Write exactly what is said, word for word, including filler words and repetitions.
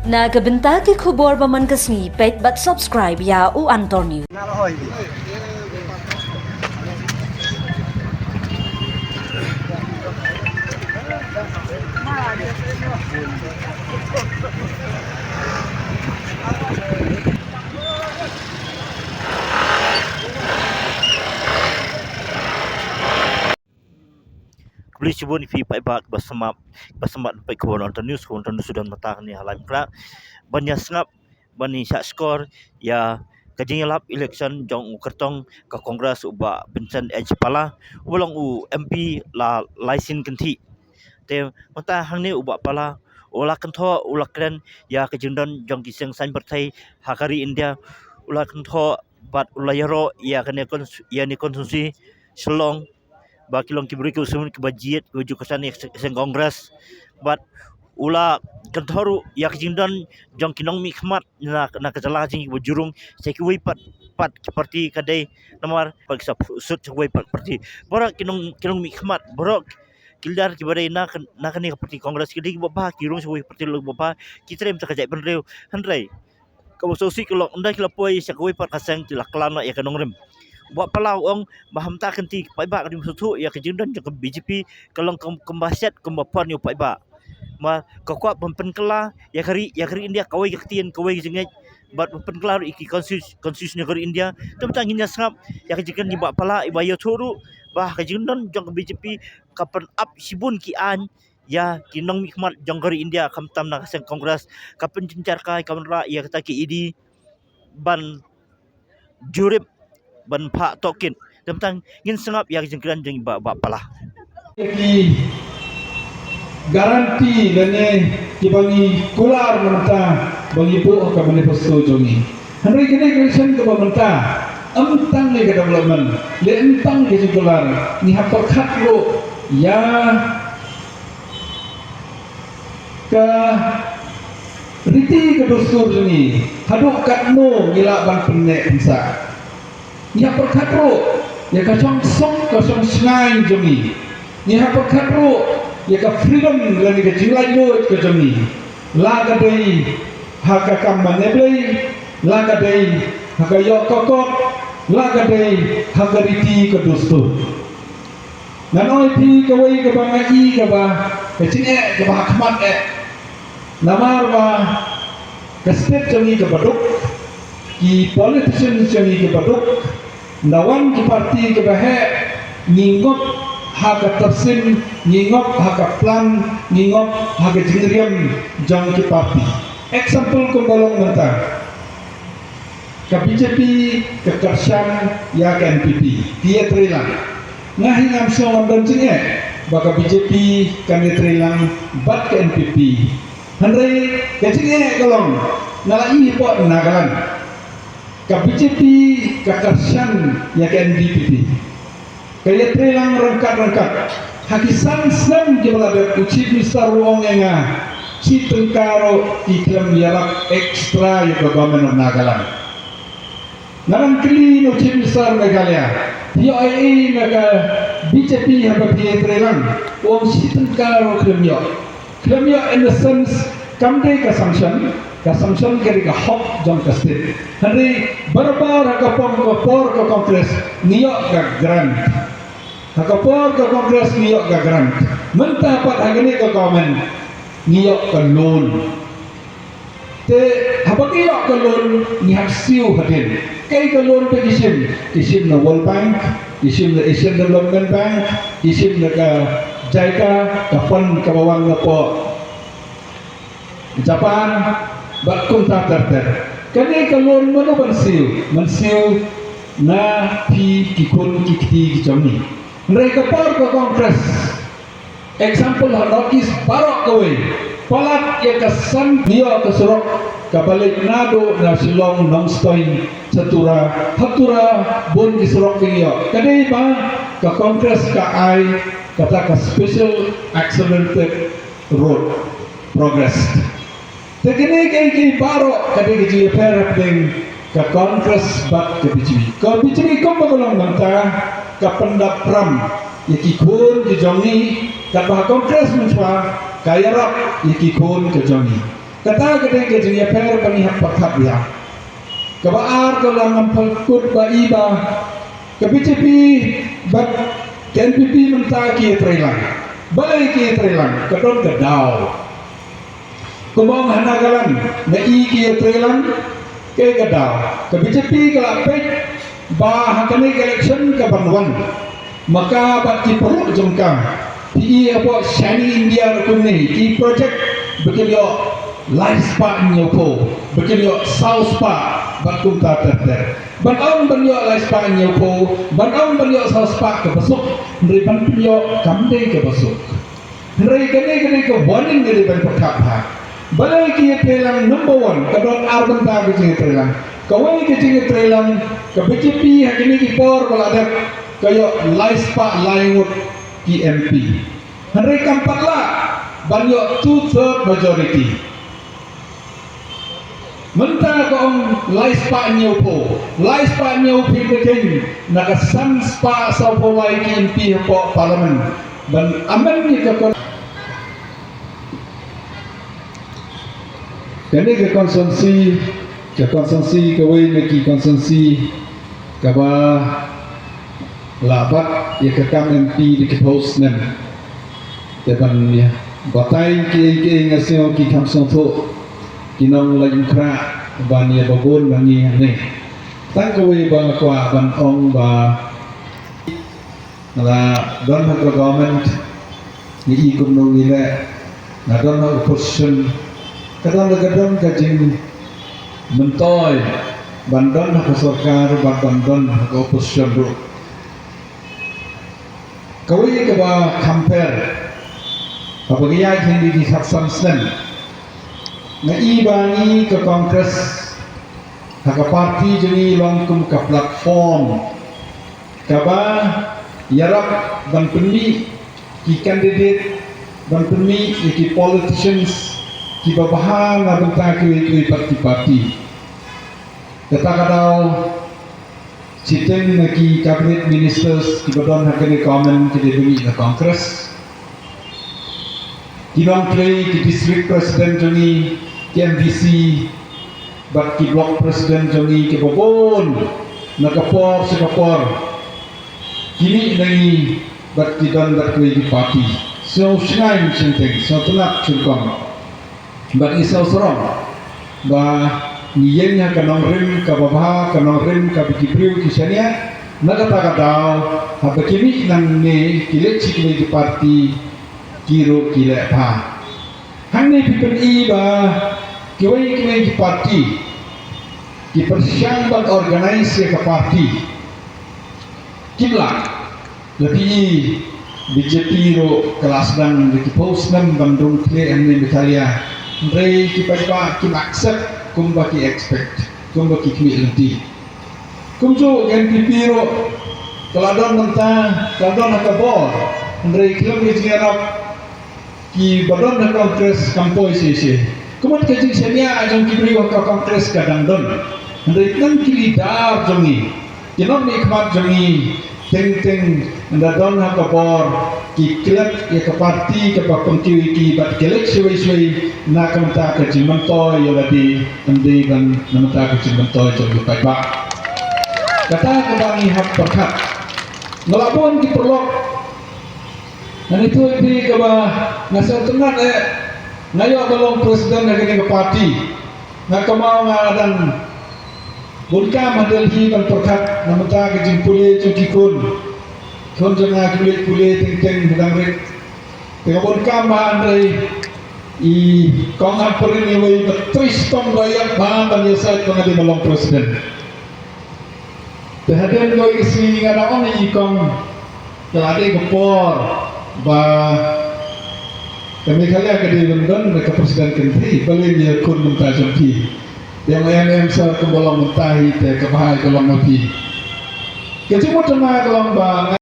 Na ka bynta ki khubor ba man ka sngi, peit bad subscribe ïa U Antor News. Khublei shibun ïa phi paidbah ba sngap, ba sngap peit khubor Antor News, khubor Antor News u don mynta hangne ha Laitumkhrah. Ban ïa sngap, ban ïa shah shkor ïa ka jingïalap election jong u kyrtong ka Congress u Bah Vincent H Pala, u long u M P la lai sien kynthih. Te mynta hangne u Bah Pala u la kynthoh, u la kren ïa ka jingdon jong ki seng saiñ pyrthei ha ka ri India, u la kynthoh bad u la ïaroh ïa kane cons-, ïa ne constituency Shillong, ba ki long ki briew ki usmun kiba jied kiba ju kyrshan ïa ka seng Congress. Bad u la kynthoh ruh ïa ka jingdon jong ki nongmihkhmat na, na ka jylla jong ngi kiba ju rung sha kiwei pat, pat ki party ka dei namar ba ki sa sut sha kiwei pat party. Baroh ki nong, ki nongmihkhmat, baroh ki leader kiba dei na ka, na kane ka party Congress ki dei kiba bha, ki rung sha kiwei party la kiba bha, ki trei mynta ka jaitbynriew. Hynrei kaba sngewsih ka long ynda ki la poi sha kawei pat ka seng ki la klam noh ïa ka nongrim. U Bah Pala u ong ba ha mynta ka kynti paidbah ka dei ban sngewthuh ïa ka jingdon jong ka B J P ka long kum, kumba shet kumba por ïa u paidbah. Ma ka kwah ban pynkylla ïa ka ri, ïa ka ri India kawei ka ktien kawei ka jingngeit bad ban pynkylla ruh ïa ki constitu-, constitution ïa ka ri India. Te mynta ngin ïa sngap ïa ka jingkren jong u Bah Pala iba ïathuh ruh ba ka jingdon jong ka B J P ka pynap shibun ki aiñ ïa ki nongmihkhmat jong ka ri India khamtam na ka seng Congress, ka pynjynjar kai, ka wanrah ïa kata ka E D ban jurip, ban phah tohkit. Te mynta ngin sngap ïa ka jingkren jong i Bah, Bah Pala. Ki guarantee lane kiba ngi kular mynta ba ngi buh ha ka manifesto jong ngi. Hynrei kane ka election kaba mynta, ym tang ïa ka development, lane ym tang ïa ka jingkular, ngi hap pyrkhat ruh ïa ka riti ka dustur jong ngi, haduh katno ngi lah ban pynneh pynsah. Ngi hap pyrkhat ruh ïa ka shongsuk ka shongshngaiñ jong ngi. Ngi hap pyrkhat ruh ïa ka freedom lane ka jinglaitluid ka jong ngi. La ka dei ha ka kam mane Blei, la ka dei ha ka ïoh ka kot, la ka dei ha ka riti ka dustur. Ngan ong ïa phi kawei kaba nga i kaba ka jingeh kaba ha khmat eh. Namar ba ka state jong ngi kaba duk, ki politicians jong ngi kiba duk, nda wan ki party kiba heh, ngi ngop ha ka tyrsim, ngi ngop ha ka plan, ngi ngop ha ka jingriam jong ki party. Example kumba long mynta. Ka B J P ka kyrshan ïa ka N P P, ki ïatreilang. Nga hi ngam sngew ngam don jingeh ba ka B J P kan ïatreilang bad ka N P P. Hynrei ka jingeh ka long, nga la i hapoh Nagaland, ka B J P ka kyrshan ïa ka N D P P. Ka ïatreilang ryngkat ryngkat. Ha ki san snem kiba la dep, u Chief Minister u ong ïa nga, shi tyngka ruh ki khlem ïarap extra ïa ka Government of Nagaland. Nga dang kylli na u Chief Minister Meghalaya, phi ïoh ei ei na ka B J P haba phi ïatreilang? U ong shi tyngka ruh khlem ïoh. Khlem ïoh in the sense, kam dei ka sanction, ka sanction ka dei ka hok jong ka state. Hynrei barabor ha ka por, ka por ka Congress ngi ïoh ka grant. Ha ka por ka Congress ngi ïoh ka grant. Mynta pat ha kane ka government ngi ïoh ka loan. Te haba ngi ïoh ka loan ngi hap siew hadien. Kaei ka loan te ki shim? Ki shim na World Bank, ki shim na Asian Development Bank, ki shim na ka JICA, ka fund kaba wan napoh Japan, bad kumta ter ter. Kane ka loan mano ban siew? Ban siew na phi ki khun ki kti ki jong ngi. Hynrei ka por ka Congress, example ha North East baroh kawei, palat ïa ka san ngi ïoh ka surok kaba leit naduh na Shillong, Nongstoiñ, sha Tura, ha Tura bun ki surok ki ngi ïoh. Ka dei ba ka Congress ka ai kata ka special accelerated road progress. Te kine kiei kiei baroh ka dei ka jingïapher hapdeng ka Congress bad ka B J P. Ka B J P kumba ka long mynta ka pyndap pram ïa ki khun ki jong ngi, katba ha Congress mynshuwa ka ïarap ïa ki khun ki jong ngi. Kata ka dei ka jingïapher ba ngi hap pyrkhat ïa. Kaba ar, ka la ngam pyrkhat ba i ba ka B J P bad ka N P P mynta ki ïatreilang. Balei ki ïatreilang? Ka don ka daw. Kumba ong ha Nagaland, nga i ki ïatreilang, kaei ka daw? Ka B J P ka la peit ba ha kane ka election ka ban wan, ma ka bad ki paralok jong ka, ki i hapoh Shining India ruh kumne, ki project ba kin ïoh lai spah hynñiewphew, ba kin ïoh saw spah bad kumta ter ter. Ban ong ban ïoh lai spah hynñiewphew, ban ong ban ïoh saw spah kaba suk, hynrei ban pynïoh kam dei kaba suk. Hynrei kane ka dei ka warning, ka dei ban pyrkhat bha. Balei ki ïatreilang? Number one, ka don ar bynta ka jingïatreilang. Kawei ka jingïatreilang, ka B J P ha kine ki por ba la dep ka ïoh lai spah lai ngut ki M P. Hynrei kam pat lah ban ïoh two third majority. Mynta ka ong lai spah hynñiewphew, lai spah hynñiewphew ka jing na ka san spah sawphew lai ki M P hapoh Parliament ban amend ïa ka kon-, kane ka constituency, ka constituency kawei na ki constituency kaba la bat ïa ka kam M P da ki phew snem. Te ban ïa batai kiei kiei nga sngew ki kham sngewthuh ki nongleit nongkhrah ban ïa babun ma ngi hangne. Tang kawei ba nga kwah ban ong ba nga la don ha ka government, ngi i kumno ngi leh, nga don ha opposition, ka don, ka don ka jingmyntoi ban don ha ka sorkar bad ban don ha ka opposition ruh. Kawei kaba kham pher, haba ngi ïaid ha kine ki khatsan snem, nga i ba ngi ka Congress ha ka party jong ngi long kum ka platform kaba ïarap ban pynmih ki candidate, ban pynmih ïa ki politicians kiba bha na bynta kiwei kiwei pat ki party. Kata ka daw, shiteng na ki cabinet ministers kiba don ha kane ka government ki dei ba mih na Congress. Ki nongtrei, ki district president jong ngi, ki M D C bad ki block president jong ngi kiba bun, na ka por sha ka por ki mih na ngi bad ki don bad kiwei ki party. Sngewshngaiñ shiteng, sngewtynnat shiteng. Bad ngi sngewsarong ba ngi ïeng ha ka nongrim kaba bha, ka nongrim kaba ki briew ki shaniah. Na kata ka daw, haba ki mih nangne ki leit sha kiwei ki party, ki ruh ki leh bha. Hangne phi pyni ba kiwei kiwei ki party ki pyrshang ban organise ïa ka party. Kim lah. Lada phi i, B J P ruh ka la sdang da ki phew snem ban rung khlieh hangne Meghalaya. Hynrei ki paidbah kim accept kumba ki expect, kumba ki khmih lynti. Kumjuh ka N P P ruh ka la don mynta, ka la don ha ka bor. Hynrei khlem ka jingïarap kiba don ha Congress kam poi shisha. Ka mut ka jingshaniah jong ki briew ha ka Congress ka dang don. Hynrei tang ki leader jong ngi, ki nongmihkhmat jong ngi, teng teng da don ha ka bor, ki klet ïa ka party kaba pynkiew ïa ki bad ki leit shawei shawei na ka bynta ka jingmyntoi ïa lade, ym dei ban na bynta ka jingmyntoi jong ki paidbah. Kata kaba ngi hap pyrkhat. Nga la bun ki paralok, ngan ïathuh ïa phi kaba nga sngewtynnat eh, nga ïoh ba long president ha kane ka party. Nga kynmaw nga dang bun kam ha Delhi ban pyrkhat na bynta ka jingpule jong ki khun. Khun jong nga ki leit pule teng teng ha dang rit. Te nga bun kam ba hynrei i kong Ampareen iwei ba trei shitom ba ïap bha ban ïasaid ba nga dei ban long president. Te hadien kawei ka sngi nga da ong ïa i kong, ka la dei ka por ba ka Meghalaya ka dei ban don ka president country, balei me khun mynta jong phi. Te ong em em sir, kumba long mynta hi te kaba bha ka long ma phi. Ka jingmut jong nga ka long ba nga